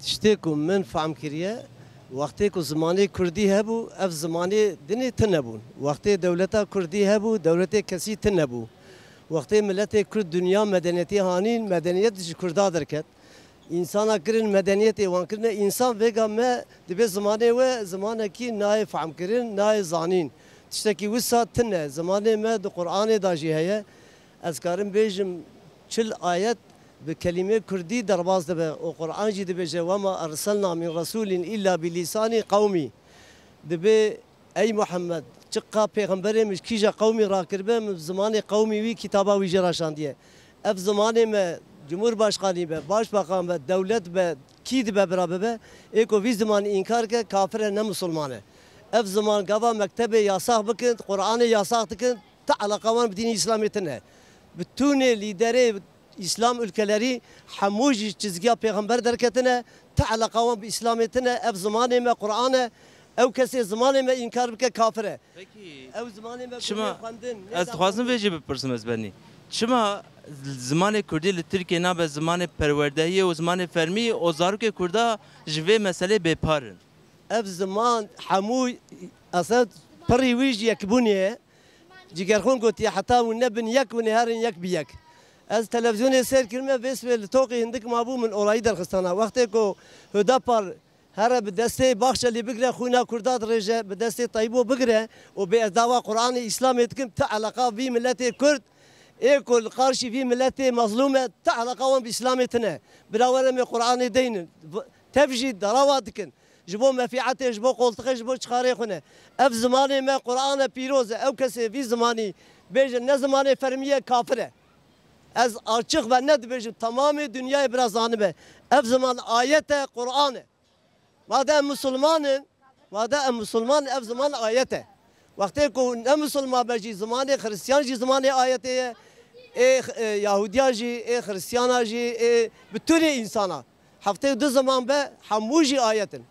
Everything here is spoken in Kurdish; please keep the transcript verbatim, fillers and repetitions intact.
Tiştê ku min fehm kiriye, wextê ku zimanê kurdî hebû, ev zimanê dinê tune bûn. Wextê dewleta kurdî hebû, dewletê kesî tune bû. Wextê miletê kurd dinya medeniyetê hanîn, medeniyet ji kurda derket. Însana kirin medeniyetê wan kirine. Însan vêga me dibê zimanê we zimanekî nayê fehmkirin, nayê zanîn. Tiştekî wisa tune. Zimanê me di Qur'anê de jî heye. Ez karim bêjim çil ayet bi kelîmê kurdî derbas dibe û Qur'an jî dibêje, "Wema erselna min resulin illa bi lisanî qewmî." Dibê, ey Muhammed, çiqa pêxemberê min ji kîja qewmî rakiribe, min bi zimanê qewmî wî kitaba wî jê re şandiye. Ev zimanê me, Cumhurbaşkanî be, Başbakan be, dewlet be, kî dibe bira bibe, ê ku vî zimanî înkar ke, kafir e, ne misilman e. Ev ziman gava mektebê yasax bikin, Qur'anê yasax dikin, ti eleqa wan bi dînê Îslamê tine. Bütûnê lîderê Îslam ülkelerî hemû ji çizgiya pêxember derketine, ti eleqa wan bi Îslamê tine, ev zimanê me Qur'an e, ew kesê zimanê me înkar bike kafir e. Pekî, ew zimanê me çima, xwendin, ez dixwazim vê jî bipirsim ez benî. Çima zimanê kurdî li Tirkiyê nabe zimanê perwerdehiyê û zimanê fermî û zarokê kurda ji vê meselê bêpar in? Ev ziman hemû esas pirî wî ji yekbûnê ye. Cigerxwîn gotiye, heta hûn nebin yek, hûn ê herin yek bi yek. Ez televîzyonê sêr kirime, vê sibê li toqî hindik mabû min orayî derxistana. Wextê ku Hudapar here bi destê Baxçelî bigire, xwîna Kurda dirêje, bi destê Tayîbo bigire û bê ez dava Qur'anê Îslamê dikim, ti eleqa vî miletê Kurd, ê ku li qarşî vî miletê mezlûm e, ti eleqa wan bi Îslamê tine. Bira were me Qur'anê deynin. V-, tev jî darawa dikin. Ji bo mefîetê, ji bo qoltixê, ji bo çixarê xwe ne. Ev zimanê me Qur'an e pîroz e. Ew kesê vî zimanî bêje ne zimanê fermî ye, kafir e. Ez açiq ve ne dibêjim, temamê dinyayê bira zanibe. Ev ziman ayet e, Qur'an e. Made em misilman in, made em misilman in, ev ziman ayet e. Wextê ku ne misilman be jî zimanê xiristiyan jî zimanê ayetê ye. Ê, e, Yahudiya jî, ê xiristiyana jî, ê, bütûnê însana. Heftê û du ziman be, hemû jî ayet in.